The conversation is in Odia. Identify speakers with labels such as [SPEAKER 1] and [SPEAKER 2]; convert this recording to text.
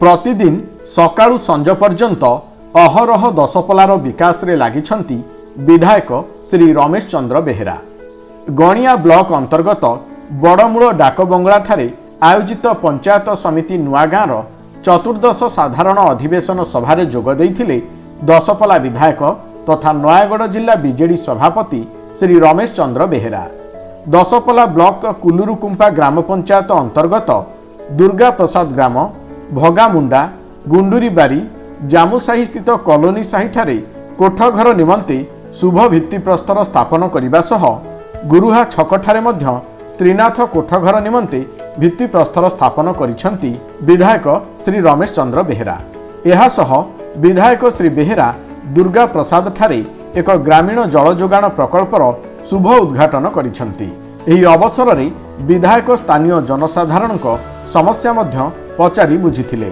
[SPEAKER 1] ପ୍ରତିଦିନ ସକାଳୁ ସଞ୍ଜ ପର୍ଯ୍ୟନ୍ତ ଅହରହ ଦଶପଲାର ବିକାଶରେ ଲାଗିଛନ୍ତି ବିଧାୟକ ଶ୍ରୀ ରମେଶ ଚନ୍ଦ୍ର ବେହେରା। ଗଣିଆ ବ୍ଲକ ଅନ୍ତର୍ଗତ ବଡ଼ମୂଳ ଡାକବଙ୍ଗଳାଠାରେ ଆୟୋଜିତ ପଞ୍ଚାୟତ ସମିତି ନୂଆଗାଁର ଚତୁର୍ଦ୍ଦଶ ସାଧାରଣ ଅଧିବେଶନ ସଭାରେ ଯୋଗ ଦେଇଥିଲେ ଦଶପଲା ବିଧାୟକ ତଥା ନୟାଗଡ଼ ଜିଲ୍ଲା ବିଜେଡି ସଭାପତି ଶ୍ରୀ ରମେଶ ଚନ୍ଦ୍ର ବେହେରା। ଦଶପଲା ବ୍ଲକ କୁଲୁରୁକୁମ୍ପା ଗ୍ରାମ ପଞ୍ଚାୟତ ଅନ୍ତର୍ଗତ ଦୁର୍ଗା ପ୍ରସାଦ ଗ୍ରାମ, ଭଗାମୁଣ୍ଡା, ଗୁଣ୍ଡୁରିବାରୀ, ଜାମୁସାହି ସ୍ଥିତ କଲୋନୀ ସାହିଠାରେ କୋଠଘର ନିମନ୍ତେ ଶୁଭ ଭିତ୍ତିପ୍ରସ୍ତର ସ୍ଥାପନ କରିବା ସହ ଗୁରୁହା ଛକଠାରେ ମଧ୍ୟ ତ୍ରିନାଥ କୋଠଘର ନିମନ୍ତେ ଭିତ୍ତିପ୍ରସ୍ତର ସ୍ଥାପନ କରିଛନ୍ତି ବିଧାୟକ ଶ୍ରୀ ରମେଶ ଚନ୍ଦ୍ର ବେହେରା। ଏହା ସହ ବିଧାୟକ ଶ୍ରୀ ବେହେରା ଦୁର୍ଗା ପ୍ରସାଦଠାରେ ଏକ ଗ୍ରାମୀଣ ଜଳ ଯୋଗାଣ ପ୍ରକଳ୍ପର ଶୁଭ ଉଦ୍ଘାଟନ କରିଛନ୍ତି। ଏହି ଅବସରରେ ବିଧାୟକ ସ୍ଥାନୀୟ ଜନସାଧାରଣଙ୍କ ସମସ୍ୟା ମଧ୍ୟ ପଚାରି ବୁଝିଥିଲେ।